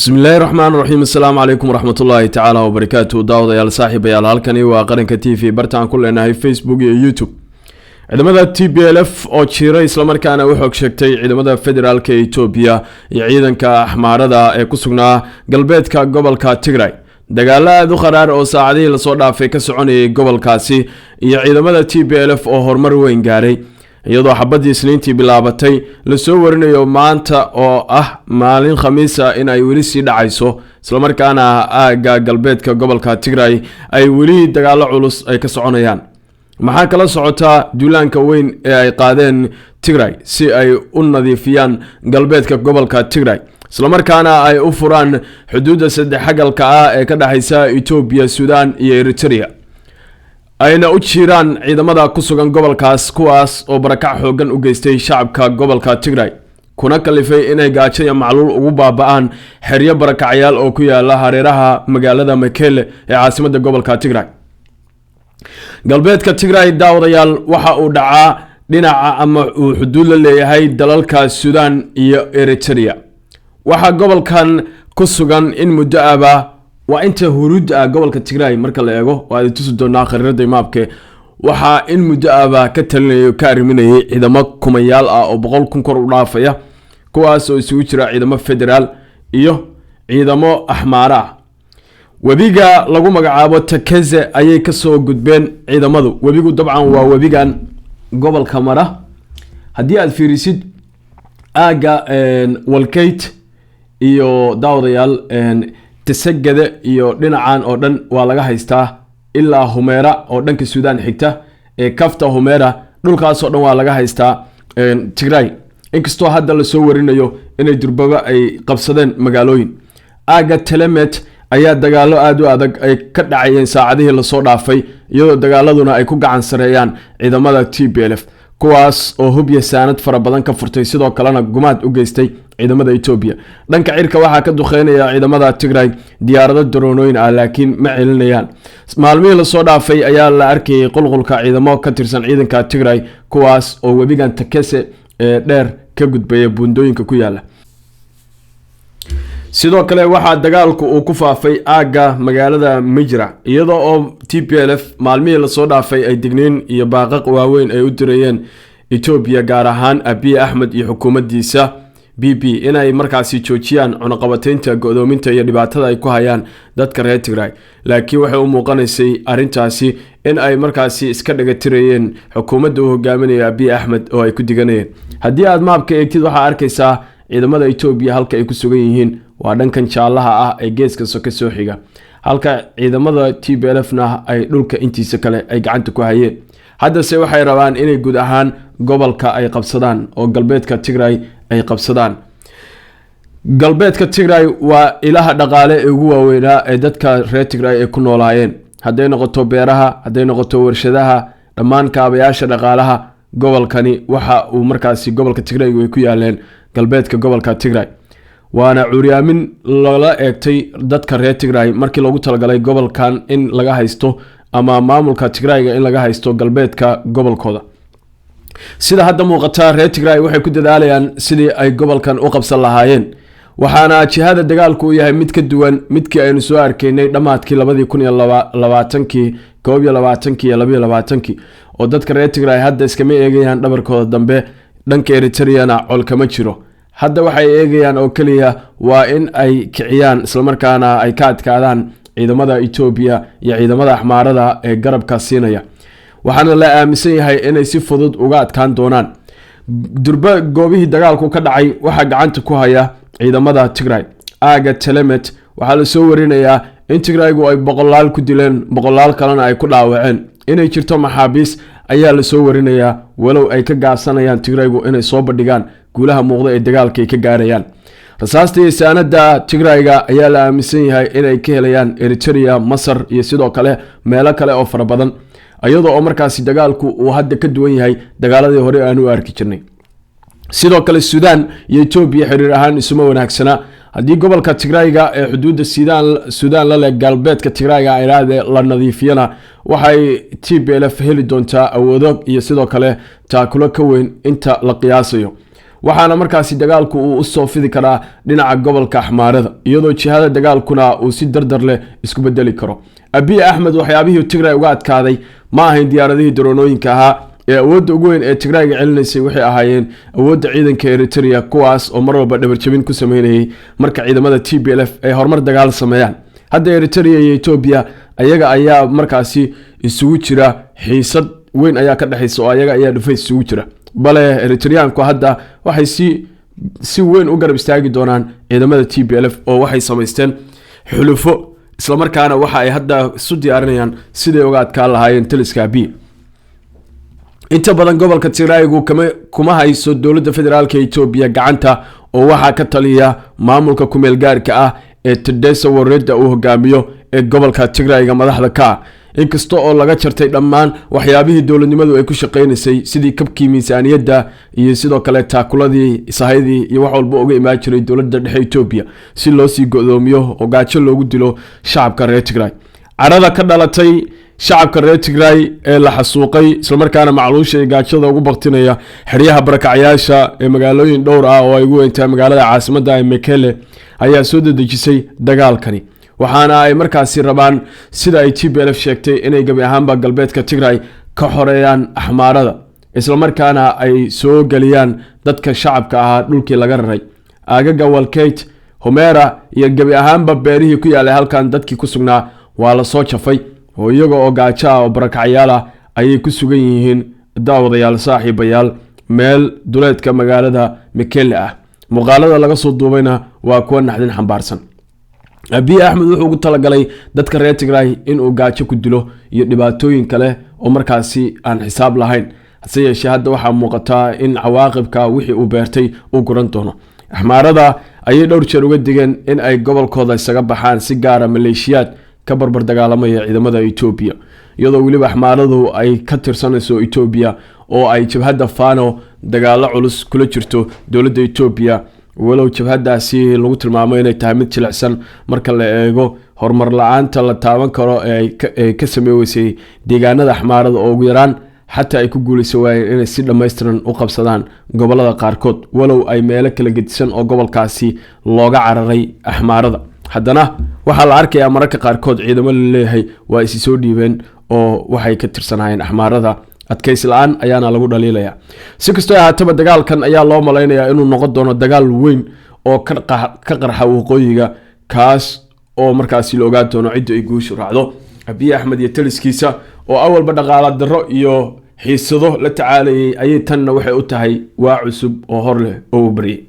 Bismillaahi raxmaan raxiim. Assalaamu calaykum waraxmatullaahi tacaala wabarakaatu. Daawadayaal, saaxiibayaal, halkani waa Qaranka TV, bartaan ku leenahay Facebook iyo YouTube. Ciidamada TPLF oo jiiray islamarkaana u xoog sheegtay ciidamada federaalka Etoobiya iyo ciidanka Axmaarada ee ku sugnaa galbeedka gobolka Tigray. Dagaalo aada u qaraar oo saacadihii lasoo dhaafay ka soconayay gobolkaasi iyo ciidamada TPLF oo horumar weyn gaaray, iyadoo xabadii Isniintii bilaabatay lasoo warinayo maanta oo ah maalin Khamiisa in ay weli sii dhacayso, islamarkaana aagga galbeedka gobolka Tigray ay weli dagaalo culus ay ka soconayaan. Maxaa kala socotaa duulaanka weyn ee ay qaadeen Tigray si ay u nadiifiyaan galbeedka gobolka Tigray, islamarkaana ay u furaan xuduudda saddex xagalka ah ee ka dhexaysa Etoobiya, Suudaan iyo Eritrea, ayna u jiiraan ciidamada ku sugan gobolkaas, kuwaas oo barakac xoogan u geystay shacabka gobolka Tigray, kuna kalifay inay gaajo iyo macluul ugu baaba-aan xeryo barakacyaal oo ku yaala hareeraha magaalada Mekele ee caasimadda gobolka Tigray? Galbeedka Tigray, daawadayaal, waxa uu dhacaa dhinaca ama uu xuduud la leeyahay dalalka Suudaan iyo Eritrea. Waxaa gobolkan ku sugan in muddo ahba, waa inta huruudda ah gobolka Tigray marka la eego, oo aad tusi doonaa khariirada maabke, waxaa in muddo ahba ka talinayay o ka arriminayay ciidamo kumayaal ah oo 100,000 kor u dhaafaya, kuwaas oo isugu jira ciidamo federaal iyo ciidamo Axmaaro ah. Webiga lagu magacaabo Takeze ayay kasoo gudbeen ciidamadu. Webigu dabcan waa webigan gobolka mara. Haddii aad fiirisid aagga Walkate iyo, daawadayaal, Tasegade iyo dhinacan oo dhan waa laga haystaa, ilaa Humeera oo dhanka Suudaan xigta ee Kafta Humeera, dhulkaasoo dhan waa laga haystaa Tigray, inkastoo hadda lasoo warinayo inay durbaba ay qabsadeen magaalooyin. Aagga Telemet ayaa dagaalo aada u adag ay ka dhacayeen saacadihii lasoo dhaafay, iyadoo dagaaladuna ay ku gacan sareeyaan ciidamada TPLF, kuwaas oo hubya saanad fara badan ka furtay, sidoo kalena gumaad u geystay ciidamada Etoobiya. Dhanka cirka waxaa ka duqeynaya ciidamada Tigray diyaarado daroonooyin ah, laakiin ma celinayaan. Maalmihii lasoo dhaafay ayaa la arkayay qulqulka ciidamo ka tirsan ciidanka Tigray, kuwaas oo webigan Takese ee dheer ka gudbaya buundooyinka ku yaala. Sidoo kale waxaa dagaalku uu ku faafay aagga magaalada Mijra, iyadoo oo TPLF maalmihii lasoo dhaafay ay digniin iyo baaqaq waaweyn ay u dirayeen Etoobiya, gaar ahaan Abiy Axmed iyo xukuumaddiisa PP, inay markaasi joojiyaan cunaqabateynta, go-doominta iyo dhibaatada ay ku hayaan dadka reer Tigray. Laakiin waxay u muuqanaysay arrintaasi in ay markaasi iska dhagatirayeen xukuumadda uu hogaaminayo Abiy Axmed oo ay ku diganayeen. Haddii aad maabka eegtid, waxaa arkaysaa ciidamada Etoobiya halka ay ku sugan yihiin, waa dhankan jaallaha ah ee geeska soke soo xiga, halka ciidamada TPLF na ay dhulka intiisa kale ay gacanta ku hayeen. Haddase waxay rabaan inay guud ahaan gobolka ay qabsadaan oo galbeedka Tigray ay qabsadaan. Galbeedka Tigray waa ilaha dhaqaale ee ugu waaweynaa ee dadka reer Tigray ay ku noolaayeen, hadday noqoto beeraha, hadday noqoto warshadaha, dhammaan kaabayaasha dhaqaalaha gobolkani waxa uu markaasi gobolka Tigray ay ku yaaleen galbeedka gobolka Tigray. Waana curyaamin loola eegtay dadka reer Tigray markii loogu talagalay gobolkan in laga haysto ama maamulka Tigrayga in laga haysto galbeedka gobolkooda. Sida hadda muuqata, reer Tigray waxay ku dadaalayaan sidii ay gobolkan u qabsan lahaayeen, waxaana jihada dagaalku uu yahay mid ka duwan midkii aynu soo arkaynay dhammaadkii 2020-kii, 21-kii iyo 22-kii, oo dadka reer Tigray hadda iskama eegayaan dhabarkooda dambe. Dhanka Eritreana col kama jiro. Hadda waxay eegayaan oo keliya waa in ay kiciyaan islamarkaana ay ka adkaadaan ciidamada Etoobiya iyo ciidamada Axmaarada ee garabka siinaya, waxaana la aaminsan yahay inay si fudud uga adkaan doonaan. Durba goobihii dagaalku ka dhacay waxaa gacanta ku haya ciidamada Tigray. Aaga Telemet waxaa lasoo warinayaa in Tigraygu ay boqolaal ku dileen, boqolaal kalena ay ku dhaawaceen. Inay jirto maxaabiis ayaa lasoo warinayaa, walow ay ka gaabsanayaan Tigraygu inay soo bandhigaan guulaha muuqda ee dagaalka ay ka gaarayaan. Rasaasta iyo saanada Tigrayga ayaa la aaminsan yahay inay ka helayaan Eritrea, Masar iyo sidoo kale meelo kale oo fara badan, iyadoo oo markaasi dagaalku uu hadda ka duwan yahay dagaaladii hore aan u arki jirnay. Sidoo kale Suudaan iyo Etoobiya xiriir ahaan isuma wanaagsana. Haddii gobolka Tigrayga ee xuduudda Suudaan la leh, galbeedka Tigrayga idhaahdee, la nadiifiyana, waxay TPLF heli doontaa awoodo iyo sidoo kale taakulo ka weyn inta la qiyaasayo. Waxaana markaasi dagaalku uu usoo fidi karaa dhinaca gobolka Axmaarada, iyadoo jihada dagaalkuna uu si dardar leh isku bedeli karo. Abiy Axmed waxyaabihii Tigray uga adkaaday ma ahayn diyaaradihii daroonooyinka ahaa ee awoodda ugu weyn ee Tigrayga celinaysay. Waxay ahaayeen awoodda ciidanka Eritrea, kuwaas oo mar walba dhabarjabin ku sameynayay marka ciidamada TPLF ay horumar dagaal sameeyaan. Hadda Eritrea iyo Etoobiya ayaga ayaa markaasi isugu jira, xiisad weyn ayaa ka dhexaysa oo ayaga ayaa dhufays isugu jira. Bale Eritreanku hadda waxay si weyn u garab istaagi doonaan ciidamada TPLF oo waxay samaysteen xulufo, islamarkaana waxa ay hadda isu diyaarinayaan siday uga adkaan lahaayeen taliska Abiy. Inta badan gobolka Tigraygu kuma hayso dowladda federaalka Etoobiya gacanta, oo waxaa ka taliya maamulka kumeel gaarka ah ee Tedesa Wareda uu hogaamiyo ee gobolka Tigrayga madaxda ka ah. Inkasta oo laga jartay dhammaan waxyaabihii dowladnimadu ay ku shaqeynaysay, sidii kabkii miisaaniyadda iyo sidoo kale taakuladii sahayadii iyo wax walba uga imaan jiray dowladda dhexe Etoobiya, si loo sii go-doomiyo oo gaajo loogu dilo shacabka reer Tigray. Carada ka dhalatay shacabka reer Tigray ee la xasuuqay, islamarkaana macluusha iyo gaajada ugu baktinaya xeryaha barakacyaasha ee magaalooyin dhowr ah oo ay ugu weyntahay magaalada caasimadda ee Mekele, ayaa soo dedejisay dagaalkani. Waxaana ay markaasi rabaan, sida ay TPLF sheegtay, inay gebi ahaanba galbeedka Tigray ka xoreeyaan Axmaarada, islamarkaana ay soo geliyaan dadka shacabka ahaa dhulkii laga raray, aagaga Walkate, Homera iyo gebi ahaanba beerihii ku yaalay halkan. Dadkii ku sugnaa waa lasoo jafay oo iyaga oo gaajo ah oo barakacyaal ah ayay ku sugan yihiin. Daawadayaal, saaxiibayaal, meel duleedka magaalada Mekele ah muuqaalada laga soo duubayna waa kuwa naxdin xambaarsan. Abiy Axmed wuxuu ugu talagalay dadka reer Tigray inuu gaajo ku dilo iyo dhibaatooyin kale oo markaasi aan xisaab lahayn. Hase yeeshee hadda waxaa muuqataa in cawaaqibka wixii uu beertay uu guran doono. Axmaarada ayay dhowr jeer uga digeen in ay gobolkooda isaga baxaan, si gaara maleeshiyaad ka barbar dagaalamaya ciidamada Etoobiya, iyadoo weliba Axmaaradu ay ka tirsanayso Etoobiya oo ay jabhadda Fano dagaalo culus kula jirto dowladda Etoobiya, walow jabhadaasi lagu tilmaamo inay tahay mid jilicsan marka la eego horumar la-aanta la taaban karo ee ay ka sameeweysay deegaanada Axmaarada, oo ugu yaraan xataa ay ku guuleysa waayeen inay si dhammaystiran u qabsadaan gobolada qaarkood. Walow ay meelo kala gedisan oo gobolkaasi looga cararay Axmaarada, haddana waxaa la arkayaa mararka qaarkood ciidamo la leeyahay waa isi soo dhiibeen oo waxay ka tirsanaayeen Axmaarada. Adkaysi la-aan ayaana lagu dhaliilaya. Si kastoo ahaataba, dagaalkan ayaa loo malaynayaa inuu noqon doono dagaal weyn oo ka qarxa waqooyiga, kaas oo markaasi la ogaan doono cidda ay guushu raacdo. Abiy Axmed iyo taliskiisa oo awalba dhaqaala darro iyo xiisado la tacaalayay ayay tanna waxay u tahay waa cusub oo hor leh oo u baryay.